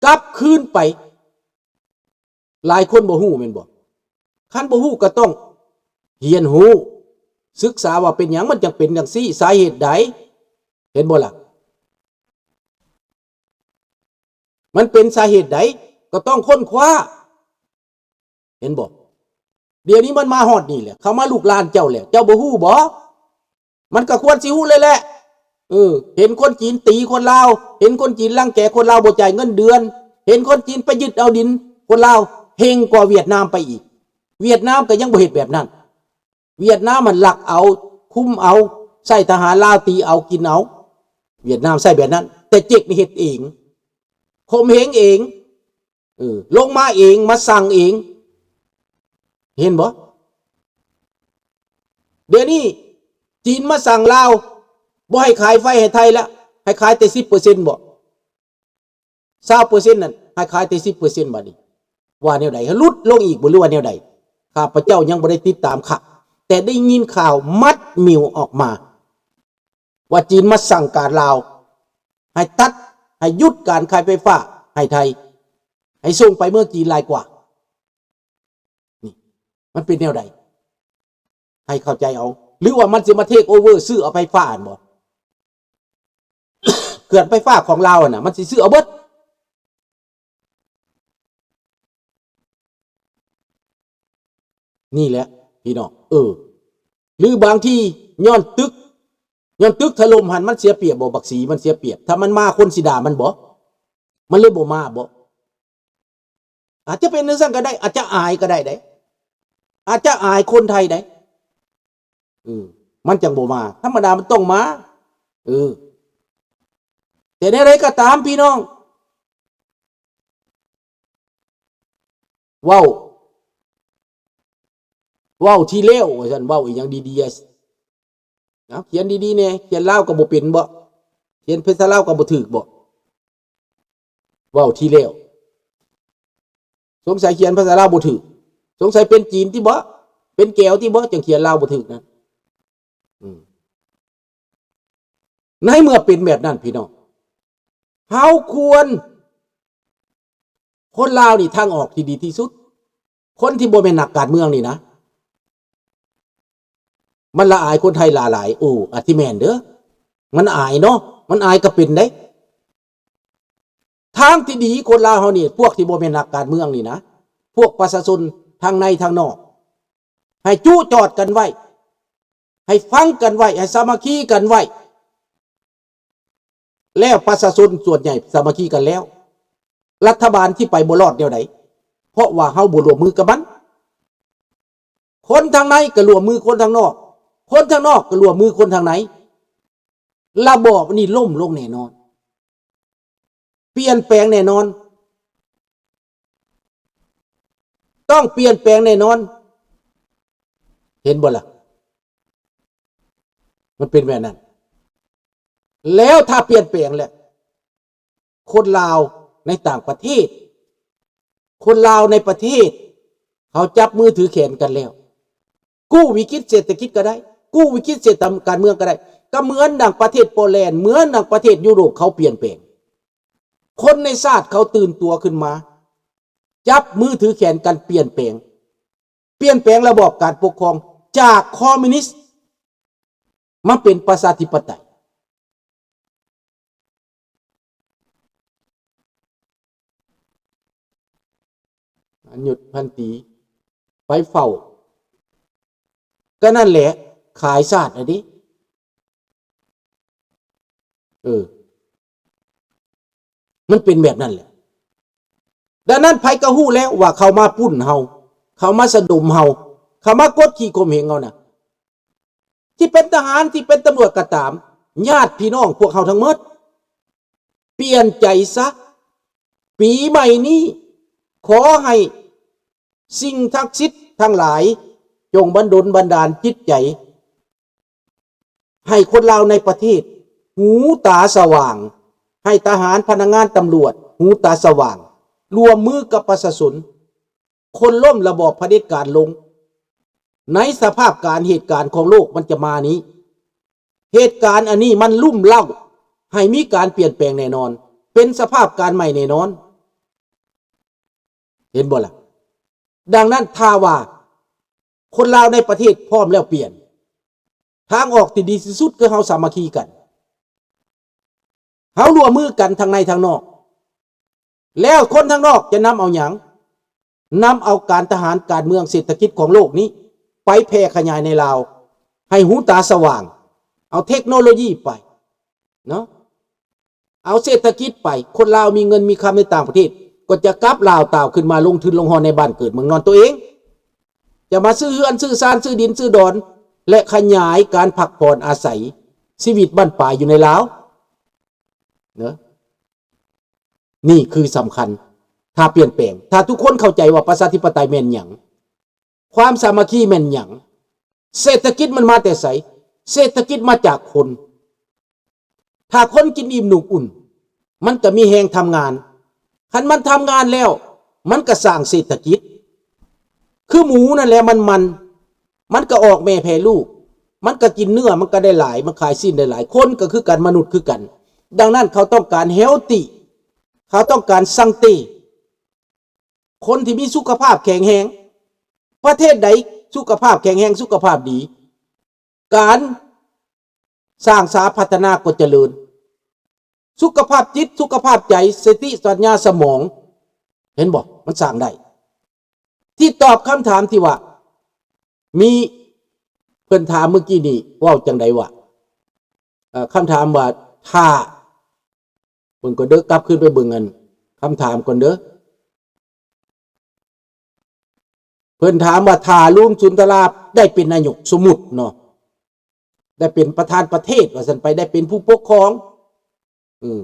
ກັບຄືນໄປ. ຫຼາຍຄົນບໍ່ຮູ້ແມ່ນບໍ່? ຄັນບໍ່ຮູ້ກໍຕ້ອງຮຽນຮູ້, ສຶກສາວ່າເປັນຫຍັງມັນຈັ່ງເປັນຈັ່ງຊີ້, ສາເຫດໃດ, ເຫັນບໍ່ລະ? ມັນເປັນສາເຫດໃດ ກໍຕ້ອງຄົ້ນຄວ້າ, ເຫັນບໍ່? ດຽວນີ້ມັນມາຮອດນີ້ແຫຼະ, ເຂົ້າມາລຸກລານເຈົ້າແລ້ວ, ເຈົ້າບໍ່ຮູ້ບໍ່? ມັນກໍຄວນຊິຮູ້ເລີຍແຫຼະ. ເອີ ເຫັນຄົນຈີນຕີຄົນລາວ, ເຫັນຄົນຈີນລັງແກຄົນລາວບໍ່ຈ່າຍເງິນເດືອນ, ເຫັນຄົນຈີນໄປຍຶດເອົາດິນຄົນລາວເຮງກວ່າຫວຽດນາມໄປອີກ. ຫວຽດນາມກໍຍັງບໍ່ເຮັດແບບນັ້ນ. ຫວຽດນາມມັນລັກເອົາ, ຄຸມເອົາ, ໃຊ້ທະຫານລາວຕີເອົາກິນເອົາ. ຫວຽດນາມໃຊ້ແບບນັ້ນ, ແຕ່ເຈັກນີ້ເຮັດເອງ, ຂົ່ມເຫງເອງ, ເອີ ລົງມາເອງ, ມາສັ່ງເອງ. ເຫັນບໍ່? ດຽວນີ້ຈີນມາສັ່ງລາວ ບໍ່ໃຫ້ຂາຍໄຟໃຫ້ໄທລະ, ໃຫ້ຂາຍແຕ່ສິບເປີເຊັນບໍ? ຊາວເປີເຊັນນັ້ນ ໃຫ້ຂາຍແຕ່ສິບເປີເຊັນ ບາດນີ້ວ່າແນວໃດ? ຫຼຸດລົງອີກບໍ ຫຼືວ່າແນວໃດ? ຂ້າພະເຈົ້າຍັງບໍ່ໄດ້ຕິດຕາມຄັກ, ແຕ່ໄດ້ຍິນຂ່າວມັດໝິວອອກມາ ວ່າຈີນມາສັ່ງການລາວ ໃຫ້ຕັດ, ໃຫ້ຢຸດການຂາຍໄຟຟ້າໃຫ້ໄທ, ໃຫ້ສົ່ງໄປເມືອງຈີນຫຼາຍກວ່າ. ນີ້ ມັນເປັນແນວໃດ? ໃຫ້ເຂົ້າໃຈເອົາ. ຫຼືວ່າມັນຊິມາເທກໂອເວີຊື້ເອົາໄຟຟ້າຫັ້ນບໍ? ເຂື່ອນໄຟຟ້າຂອງລາວຫັ້ນນະ ມັນຊິຊື້ເອົາເບິດ. ນີ້ແຫຼະພີ່ນ້ອງ. ເອີ ຫຼືບາງທີຍ້ອນຕຶກ, ຍ້ອນຕຶກຖະຫຼົ່ມຫັ້ນ ມັນເສຍປຽບບໍ? ບັກສີມັນເສຍປຽບ. ຖ້າມັນມາ ຄົນຊິດ່າມັນບໍ? ມັນເລີຍບໍ່ມາບໍ? ອາດຈະເປັນຈັ່ງຊັ້ນກໍໄດ້, ອາດຈະອາຍກໍໄດ້ເດ້, ອາດຈະອາຍຄົນໄທໄດ້. ເອີ ມັນຈັ່ງບໍ່ມາ, ທຳມະດາມັນຕ້ອງມາ. ເອີ ແຕ່ແນວໃດກໍຕາມ ພີ່ນ້ອງ, ເວົ້າ, ເວົ້າທີ່ແລ້ວວ່າຊັ້ນ, ເວົ້າອີ່ຫຍັງດີໆ ເອົາ ຂຽນດີໆແດ່, ຂຽນລາວກໍບໍ່ເປັນບໍ? ຂຽນພາສາລາວກໍບໍ່ຖືກບໍ? ເວົ້າທີ່ແລ້ວ ສົງໄສຂຽນພາສາລາວບໍ່ຖືກ, ສົງໄສເປັນຈີນຕິບໍ? ເປັນແກວຕິບໍ? ຈັ່ງຂຽນລາວບໍ່ຖືກນັ້ນ. ອືມ ໃນເມື່ອເປັນແບບນັ້ນ ພີ່ນ້ອງ, ເຮົາຄວນ ຄົນລາວນີ້ ທາງອອກທີ່ດີທີ່ສຸດ, ຄົນທີ່ບໍ່ແມ່ນນັກການເມືອງນີ້ນະ, ມັນລະອາຍຄົນໄທຫຼາຍໆ. ໂອ້ ອາດຊິແມ່ນເດີ້, ມັນອາຍເນາະ, ມັນອາຍກໍເປັນເດ້. ທາງທີ່ດີ ຄົນລາວເຮົານີ້ ພວກທີ່ບໍ່ແມ່ນນັກການເມືອງນີ້ນະ, ພວກປະຊາຊົນທັງໃນທັງນອກ ໃຫ້ຈຸຈອດກັນໄວ້, ໃຫ້ຟັງກັນໄວ້, ໃຫ້ສາມັກຄີກັນໄວ້. ແລ້ວປະຊາຊົນສ່ວນໃຫຍ່ສາມັກຄີກັນແລ້ວ, ລັດຖະບານຊິໄປບໍ່ລອດແນວໃດ? ເພາະວ່າເຮົາບໍ່ຮ່ວມມືກັບມັນ. ຄົນທາງໃນກໍຮ່ວມມືຄົນທາງນອກ, ຄົນທາງນອກກໍຮ່ວມມືຄົນທາງໃນ. ລະບອບນີ້ລົ້ມລົງແນ່ນອນ, ປ່ຽນແປງແນ່ນອນ, ຕ້ອງປ່ຽນແປງແນ່ນອນ. ເຫັນບໍ່ລະ? ມັນເປັນແບບນັ້ນ. ແລ້ວຖ້າປ່ຽນແປງແລ້ວ, ຄົນລາວໃນຕ່າງປະເທດ, ຄົນລາວໃນປະເທດ, ເຂົາຈັບມືຖືແຂນກັນແລ້ວ, ກູ້ວິກິດເສດຖະກິດກໍໄດ້, ກູ້ວິກິດເສດຖະ ການເມືອງກໍໄດ້. ກໍເໝືອນດັ່ງປະເທດໂປແລນ, ເໝືອນດັ່ງປະເທດຢູໂຣບ ເຂົາປ່ຽນແປງ. ຄົນໃນຊາດເຂົາຕື່ນຕົວຂຶ້ນມາ, ຈັບມືຖືແຂນກັນປ່ຽນແປງ, ປ່ຽນແປງລະບອບການປົກຄອງຈາກຄອມມິວນິດມາເປັນປະຊາທິປະໄຕ. ອັນຍຸດພັນຕີໄປເຝົ້າ, ກໍນັ້ນແຫຼະ, ຂາຍຊາດແລ້ວເດ້. ເອີ ມັນເປັນແບບນັ້ນແຫຼະ. ດັ່ງນັ້ນ ໃຜກໍຮູ້ແລ້ວວ່າເຂົາມາປຸ້ນເຮົາ, ເຂົາມາສະດົມເຮົາ, ເຂົາມາກົດຂີ່ຂົ່ມເຫງເຮົານະ. ທີ່ເປັນທະຫານ, ທີ່ເປັນຕຳຫຼວດກໍຕາມ, ຍາດພີ່ນ້ອງພວກເຮົາທັງໝົດ, ປ່ຽນໃຈຊະ. ປີໃໝ່ນີ້ ຂໍໃຫ້ສິ່ງສັກສິດທັງຫຼາຍ ຈົ່ງບັນດົນບັນດານຈິດໃຈ ໃຫ້ຄົນລາວໃນປະເທດຫູຕາສະຫວ່າງ, ໃຫ້ທະຫານ, ພະນັກງານຕຳຫຼວດຫູຕາສະຫວ່າງ, ຮ່ວມມືກັບປະຊາຊົນ ໂຄ່ນລົ້ມລະບອບຜະເດັດການລົງ. ໃນສະພາບການເຫດການຂອງໂລກມັນຈະມານີ້, ເຫດການອັນນີ້ມັນລຸມເລົ້າໃຫ້ມີການປ່ຽນແປງແນ່ນອນ, ເປັນສະພາບການໃໝ່ແນ່ນອນ. ເຫັນບໍ່ລະ? ດັ່ງນັ້ນ ຖ້າວ່າຄົນລາວໃນປະເທດພ້ອມແລ້ວປ່ຽນ, ທາງອອກທີ່ດີທີ່ສຸດຄືເຮົາສາມັກຄີກັນ, ເຮົາຮ່ວມມືກັນທັງໃນທັງນອກ. ແລ້ວຄົນທາງນອກຈະນຳເອົາຫຍັງ? ນຳເອົາການທະຫານ, ການເມືອງ, ເສດຖະກິດຂອງໂລກນີ້ໄປແຜ່ຂະຫຍາຍໃນລາວ ໃຫ້ຫູຕາສະຫວ່າງ, ເອົາເທັກໂນໂລຢີໄປເນາະ, ເອົາເສດຖະກິດໄປ. ຄົນລາວມີເງິນມີຄຳໃນຕ່າງປະເທດ ກໍຈະກັບລາວຕ່າວຂຶ້ນມາລົງທຶນລົງຮອນໃນບ້ານເກີດເມືອງນອນຕົວເອງ, ຈະມາຊື້ເຮືອນ, ຊື້ຊານ, ຊື້ດິນ, ຊື້ດອນ ແລະ ຂະຫຍາຍການພັກຜ່ອນອາໄສຊີວິດບັ້ນປາຍຢູ່ໃນລາວ. ເນາະ ນີ້ຄືສຳຄັນ. ຖ້າປ່ຽນແປງ, ຖ້າທຸກຄົນເຂົ້າໃຈວ່າປະຊາທິປະໄຕແມ່ນຫຍັງ, ຄວາມສາມັກຄີແມ່ນຫຍັງ, ເສດຖະກິດມັນມາແຕ່ໃສ? ເສດຖະກິດມາຈາກຄົນ. ຖ້າຄົນກິນອີ່ມນຸ່ງອຸ່ນ, ມັນກໍມີແຮງທຳງານ. ຄັນມັນທຳງານແລ້ວ, ມັນກໍສ້າງເສດຖະກິດ. ຄືໝູນັ້ນແຫຼະ, ມັນມັນ, ມັນກໍອອກແມ່ແຜ່ລູກ, ມັນກໍກິນເນື້ອ, ມັນກໍໄດ້ຫຼາຍ, ມັນຂາຍຊີ້ນໄດ້ຫຼາຍ. ຄົນກໍຄືກັນ, ມະນຸດຄືກັນ. ດັ່ງນັ້ນ ເຂົາຕ້ອງການເຮລຕີ, ເຂົາຕ້ອງການສັງເຕ, ຄົນທີ່ມີສຸຂະພາບແຂງແຮງ. ປະເທດໃດສຸຂະພາບແຂງແຮງ, ສຸຂະພາບດີ, ການສ້າງສາພັດທະນາກໍຈະເລີນ. ສຸຂະພາບຈິດ, ສຸຂະພາບໃຈ, ສະຕິ, ສັນຍາ, ສະໝອງ, ເຫັນບໍ່? ມັນສ້າງໄດ້. ທີ່ຕອບຄຳຖາມທີ່ວ່າ ມີ ເພິ່ນຖາມເມື່ອກີ້ນີ້ ເວົ້າຈັ່ງໃດວະ? ເອີ ຄຳຖາມວ່າ ຖ້າ ເບິ່ງກ່ອນເດີ, ກັບຄືນໄປເບິ່ງອັນຄຳຖາມກ່ອນເດີ. ເພິ່ນຖາມວ່າ ຖ້າລຸງສຸນທະລາໄດ້ເປັນນາຍົກ, ສົມມຸດເນາະ, ໄດ້ເປັນປະທານປະເທດວ່າຊັ້ນໄປ, ໄດ້ເປັນຜູ້ປົກຄອງ, ເອີ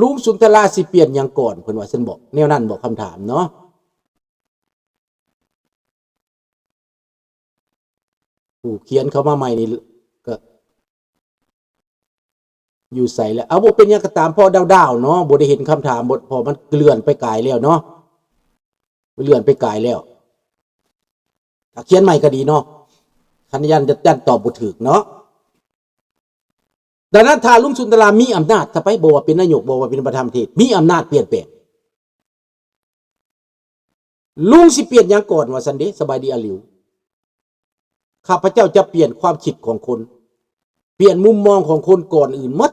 ລຸງສຸນທະລາຊິປ່ຽນຫຍັງກ່ອນ? ເພິ່ນວ່າຊັ້ນບໍ? ແນວນັ້ນບໍຄຳຖາມເນາະ? ຜູ້ຂຽນເຂົ້າມາໃໝ່ນີ້ກໍຢູ່ໃສແລ້ວ? ເອົາ ບໍ່ເປັນຫຍັງກໍຕາມ, ພໍດາວໆເນາະ, ບໍ່ໄດ້ເຫັນຄຳຖາມ, ບໍ່ ເພາະມັນເລື່ອນໄປກາຍແລ້ວເນາະ, ມັນເລື່ອນໄປກາຍແລ້ວ. ຖ້າຂຽນໃໝ່ກໍດີເນາະ, ຄັນຢ້ານ ຢ້ານຕອບບໍ່ຖືກເນາະ. ດັ່ງນັ້ນ ຖ້າລຸງສຸນທະລາມີອຳນາດ ຖ້າໄປ ບໍ່ວ່າເປັນນາຍົກ ບໍ່ວ່າເປັນປະທານປະເທດ ມີອຳນາດປ່ຽນແປງ, ລຸງຊິປ່ຽນຫຍັງກ່ອນວ່າຊັ້ນເດ? ສະບາຍດີອາລິວ. ຂ້າພະເຈົ້າຈະປ່ຽນຄວາມຄິດຂອງຄົນ, ປ່ຽນມຸມມອງຂອງຄົນກ່ອນອື່ນໝົດ,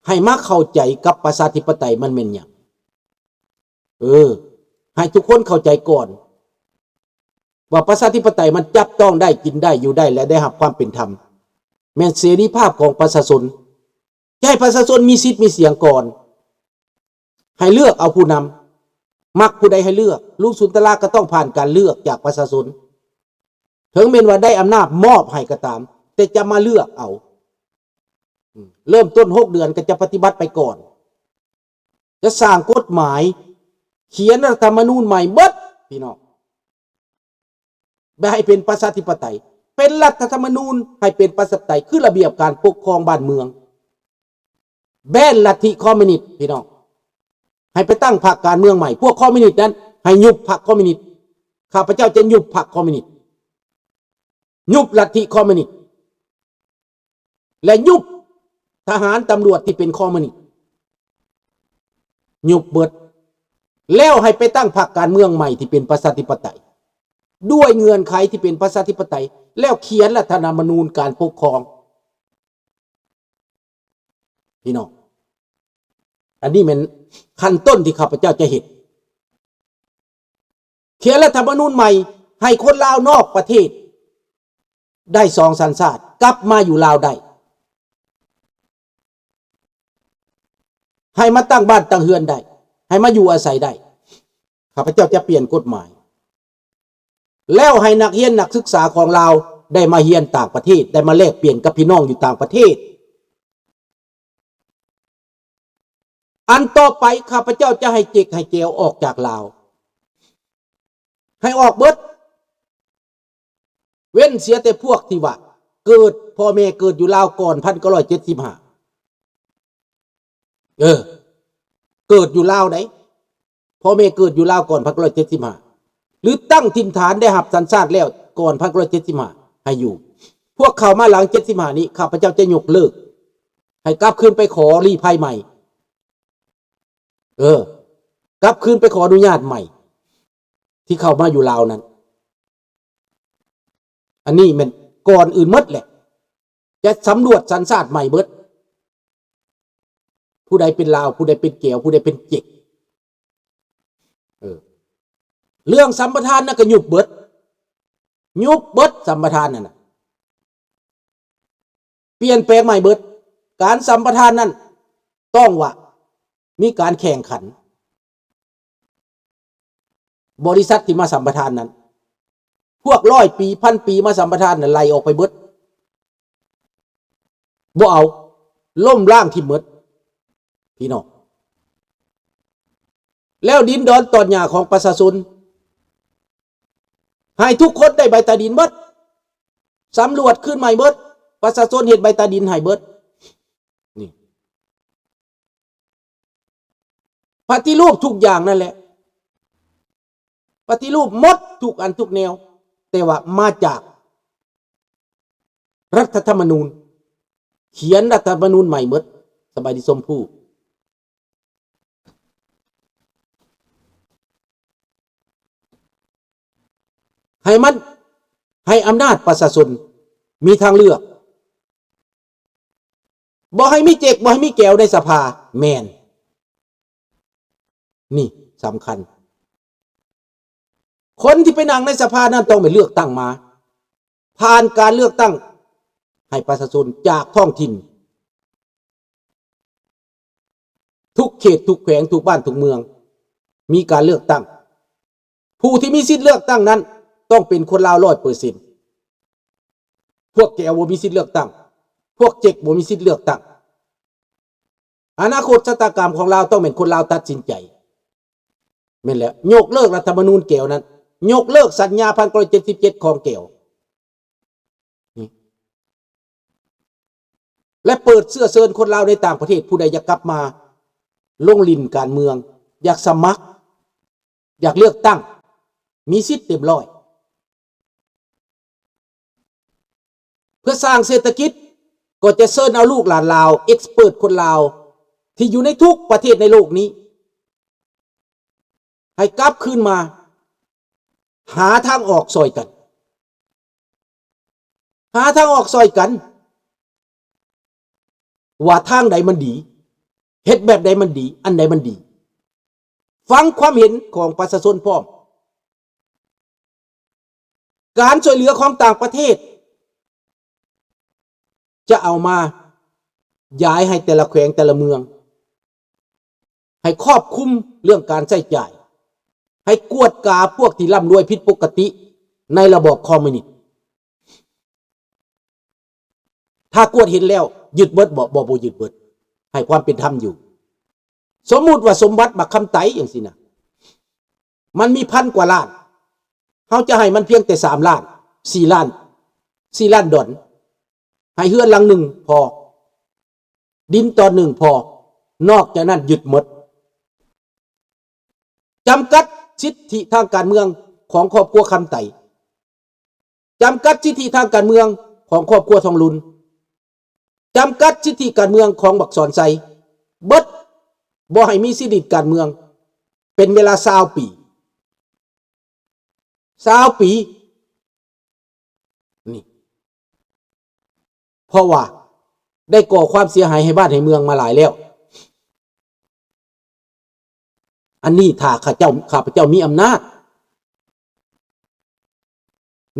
ໃຫ້ມາເຂົ້າໃຈກັບປະຊາທິປະໄຕມັນແມ່ນຫຍັງ. ເອີ ໃຫ້ທຸກຄົນເຂົ້າໃຈກ່ອນ ວ່າປະຊາທິປະໄຕມັນຈັບຕ້ອງໄດ້, ກິນໄດ້, ຢູ່ໄດ້ ແລະ ໄດ້ຮັບຄວາມເປັນທຳ, ແມ່ນເສລີພາບຂອງປະຊາຊົນ. ຈະໃຫ້ປະຊາຊົນມີສິດມີສຽງກ່ອນ, ໃຫ້ເລືອກເອົາຜູ້ນຳ, ມັກຜູ້ໃດໃຫ້ເລືອກ. ລຸງສຸນທະລາກໍຕ້ອງຜ່ານການເລືອກຈາກປະຊາຊົນ, ເຖິງແມ່ນວ່າໄດ້ອຳນາດມອບໃຫ້ກໍຕາມ, ແຕ່ຈະມາເລືອກເອົາ. ເລີ່ມຕົ້ນຫົກເດືອນກໍຈະປະຕິບັດໄປກ່ອນ, ຈະສ້າງກົດໝາຍ, ຂຽນລັດຖະທຳມະນູນໃໝ່ເບິດ ພີ່ນ້ອງ, ແບບໃຫ້ເປັນປະຊາທິປະໄຕ, ເປັນລັດຖະທຳມະນູນໃຫ້ເປັນປະຊາທິປະໄຕ ຄືລະບຽບການປົກຄອງບ້ານເມືອງ. ແບນລັດທິຄອມມິວນິດ ພີ່ນ້ອງ, ໃຫ້ໄປຕັ້ງພັກການເມືອງໃໝ່. ພວກຄອມມິວນິດນັ້ນໃຫ້ຍຸບພັກຄອມມິວນິດ. ຂ້າພະເຈົ້າຈະຍຸບພັກຄອມມິວນິດ, ຍຸບລັດທິຄອມມິວນິດ ແລະ ຍຸບທະຫານຕຳຫຼວດທີ່ເປັນຄອມມິວນິດ, ຍຸບເບິດ. ແລ້ວໃຫ້ໄປຕັ້ງພັກການເມືອງໃໝ່ທີ່ເປັນປະຊາທິປະໄຕ, ດ້ວຍເງື່ອນໄຂທີ່ເປັນປະຊາທິປະໄຕ, ແລ້ວຂຽນລັດຖະທຳມະນູນການປົກຄອງ. ພີ່ນ້ອງ, ອັນນີ້ແມ່ນຂັ້ນຕົ້ນທີ່ຂ້າພະເຈົ້າຈະເຮັດ. ຂຽນລັດຖະທຳມະນູນໃໝ່ ໃຫ້ຄົນລາວນອກປະເທດໄດ້ສອງສັນຊາດ ກັບມາຢູ່ລາວໄດ້, ໃຫ້ມາຕັ້ງບ້ານຕັ້ງເຮືອນໄດ້, ໃຫ້ມາຢູ່ອາໄສໄດ້. ຂ້າພະເຈົ້າຈະປ່ຽນກົດໝາຍ. ແລ້ວໃຫ້ນັກຮຽນນັກສຶກສາຂອງລາວໄດ້ມາຮຽນຕ່າງປະເທດ, ໄດ້ມາແລກປ່ຽນກັບພີ່ນ້ອງຢູ່ຕ່າງປະເທດ. ອັນຕໍ່ໄປ ຂ້າພະເຈົ້າຈະໃຫ້ເຈັກໃຫ້ແຈວອອກຈາກລາວ, ໃຫ້ອອກເບິດ, ເວັ້ນເສຍແຕ່ພວກທີ່ວ່າເກີດ, ພໍ່ແມ່ເກີດຢູ່ລາວກ່ອນພັນເກົ້າຮ້ອຍເຈັດສິບຫ້າ. ເອີ ເກີດຢູ່ລາວໃດ໋, ພໍ່ແມ່ເກີດຢູ່ລາວກ່ອນພັນເກົ້າຮ້ອຍເຈັດສິບຫ້າ ຫຼື ຕັ້ງຖິ່ນຖານໄດ້ຮັບສັນຊາດແລ້ວກ່ອນພັນເກົ້າຮ້ອຍເຈັດສິບຫ້າ ໃຫ້ຢູ່. ພວກເຂົ້າມາຫຼັງເຈັດສິບຫ້ານີ້ ຂ້າພະເຈົ້າຈະຍົກເລີກ, ໃຫ້ກັບຄືນໄປຂໍລີ້ໄພໃໝ່. ເອີ ກັບຄືນໄປຂໍອະນຸຍາດໃໝ່ ທີ່ເຂົ້າມາຢູ່ລາວນັ້ນ. ອັນນີ້ແມ່ນກ່ອນອື່ນໝົດແຫຼະ ຈະສຳຫຼວດສັນຊາດໃໝ່ເບິດ ຜູ້ໃດເປັນລາວ ຜູ້ໃດເປັນແກວ ຜູ້ໃດເປັນເຈັກ. ເອີ ເລື່ອງສຳປະທານນັ້ນກໍຍຸບເບິດ ຍຸບເບິດສຳປະທານນັ້ນນະ ປ່ຽນແປງໃໝ່ເບິດ. ການສຳປະທານນັ້ນຕ້ອງວ່າມີການແຂ່ງຂັນ. ບໍລິສັດທີ່ມາສຳປະທານນັ້ນ ພວກຮ້ອຍປີ ພັນປີມາສຳປະທານນັ້ນ ໄລ່ອອກໄປເບິດ ບໍ່ເອົາ ລົ້ມລ້າງຖິ້ມເບິດ ພີ່ນ້ອງ. ແລ້ວດິນດອນຕອນຫຍ້າຂອງປະຊາຊົນ ໃຫ້ທຸກຄົນໄດ້ໃບຕາດິນເບິດ ສຳຫຼວດຄືນໃໝ່ເບິດ ປະຊາຊົນເຮັດໃບຕາດິນໃຫ້ເບິດ. ນີ້ ປະຕິຮູບທຸກຢ່າງນັ້ນແຫຼະ ປະຕິຮູບໝົດທຸກອັນທຸກແນວ ແຕ່ວ່າມາຈາກລັດຖະທຳມະນູນ ຂຽນລັດຖະທຳມະນູນໃໝ່ໝົດ. ສະບາຍດີຊົມພູ. ໃຫ້ມັນ ໃຫ້ອຳນາດປະຊາຊົນມີທາງເລືອກ ບໍ່ໃຫ້ມີເຈັກ ບໍ່ໃຫ້ມີແກວໃນສະພາ ແມ່ນ ນີ້ສຳຄັນ. ຄົນທີ່ໄປນັ່ງໃນສະພານັ້ນຕ້ອງໄປເລືອກຕັ້ງມາ ຜ່ານການເລືອກຕັ້ງໃຫ້ປະຊາຊົນຈາກທ້ອງຖິ່ນ ທຸກເຂດ ທຸກແຂວງ ທຸກບ້ານ ທຸກເມືອງ ມີການເລືອກຕັ້ງ. ຜູ້ທີ່ມີສິດເລືອກຕັ້ງນັ້ນຕ້ອງເປັນຄົນລາວຮ້ອຍເປີເຊັນ. ພວກແກວບໍ່ມີສິດເລືອກຕັ້ງ ພວກເຈັກບໍ່ມີສິດເລືອກຕັ້ງ. ອະນາຄົດຊະຕາກຳຂອງລາວຕ້ອງແມ່ນຄົນລາວຕັດສິນໃຈ. ແມ່ນແລ້ວ ຍົກເລີກລັດຖະທຳມະນູນແກວນັ້ນ ຍົກເລີກສັນຍາພັນເກົ້າຮ້ອຍເຈັດສິບເຈັດຂອງແກວ ນີ້ ແລະ ເປີດເຊື້ອເຊີນຄົນລາວໃນຕ່າງປະເທດ ຜູ້ໃດຢາກກັບມາລົງຫຼິ້ນການເມືອງ ຢາກສະໝັກ ຢາກເລືອກຕັ້ງ ມີສິດເຕັມຮ້ອຍ. ເພື່ອສ້າງເສດຖະກິດ ກໍຈະເຊີນເອົາລູກຫຼານລາວ ເອັກສະເປີດຄົນລາວ ທີ່ຢູ່ໃນທຸກປະເທດໃນໂລກນີ້ ໃຫ້ກັບຄືນມາ ຫາທາງອອກຊ່ອຍກັນ ຫາທາງອອກຊ່ອຍກັນ ວ່າທາງໃດມັນດີ ເຮັດແບບໃດມັນດີ ອັນໃດມັນດີ ຟັງຄວາມເຫັນຂອງປະຊາຊົນພ້ອມ. ການຊ່ວຍເຫຼືອຂອງຕ່າງປະເທດ ຈະເອົາມາຢາຍໃຫ້ແຕ່ລະແຂວງແຕ່ລະເມືອງ ໃຫ້ຄອບຄຸມເລື່ອງການໃຊ້ຈ່າຍ ໃຫ້ກວດກາພວກທີ່ລ່ຳລວຍຜິດປົກກະຕິໃນລະບອບຄອມມິວນິດ. ຖ້າກວດເຫັນແລ້ວຍຶດເບິດບໍ່? ບໍ່ ບໍ່ຍຶດເບິດ ໃຫ້ຄວາມເປັນທຳຢູ່. ສົມມຸດວ່າສົມບັດບັກຄຳໄຕຈັ່ງຊີ້ນະ ມັນມີພັນກວ່າລ້ານ ເຮົາຈະໃຫ້ມັນພຽງແຕ່ສາມລ້ານ ສີ່ລ້ານ ສີ່ລ້ານດອນ ໃຫ້ເຮືອນຫຼັງໜຶ່ງພໍ ດິນຕອນໜຶ່ງພໍ ນອກຈາກນັ້ນຍຶດໝົດ. ຈຳກັດສິດທິທາງການເມືອງຂອງຄອບຄົວຄຳໄຕ ຈຳກັດສິດທິທາງການເມືອງຂອງຄອບຄົວທອງລຸນ ຈຳກັດສິດທິການເມືອງຂອງບັກສອນໄຊເບິດ ບໍ່ໃຫ້ມີສິດທິການເມືອງ ເປັນເວລາຊາວປີ ຊາວປີ ນີ້ ເພາະວ່າໄດ້ກໍ່ຄວາມເສຍຫາຍໃຫ້ບ້ານໃຫ້ເມືອງມາຫຼາຍແລ້ວ. ອັນນີ້ຖ້າຂ້າເຈົ້າ ຂ້າພະເຈົ້າມີອຳນາດ.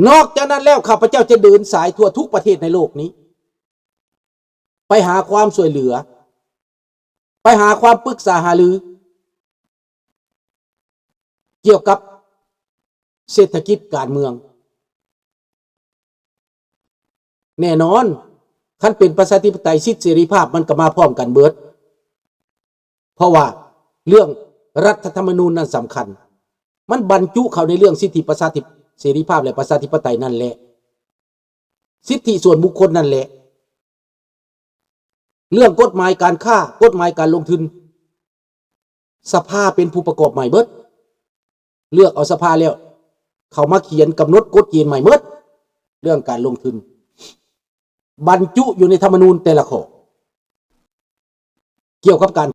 ນອກຈາກນັ້ນແລ້ວ ຂ້າພະເຈົ້າຈະເດີນສາຍທົ່ວທຸກປະເທດໃນໂລກນີ້ ໄປຫາຄວາມຊ່ວຍເຫຼືອ ໄປຫາຄວາມປຶກສາຫາລືກ່ຽວກັບເສດຖະກິດການເມືອງ. ແນ່ນອນ ຄັນເປັນປະຊາທິປະໄຕ ສິດເສລີພາບມັນກໍມາພ້ອມກັນເບິດ ເພາະວ່າເລື່ອງລັດຖະທຳມະນູນນັ້ນສຳຄັນ ມັນບັນຈຸເຂົ້າໃນເລື່ອງສິດທິປະຊາທິ ເສລີພາບ ແລະ ປະຊາທິປະໄຕນັ້ນແຫຼະ ສິດທິສ່ວນບຸກຄົນນັ້ນແຫຼະ. ເລື່ອງກົດໝາຍການຄ້າ ກົດໝາຍການລົງທຶນ ສະພາເປັນຜູ້ປະກອບໃໝ່ເບິດ ເລືອກເອົາສະພາແລ້ວ ເຂົ້າມາຂຽນກຳນົດກົດເກນໃໝ່ເບິດ ເລື່ອງການລົງທຶນ ບັນຈຸຢູ່ໃນທຳມະນູນແຕ່ລະຂໍ້ ກ່ຽວກັບການ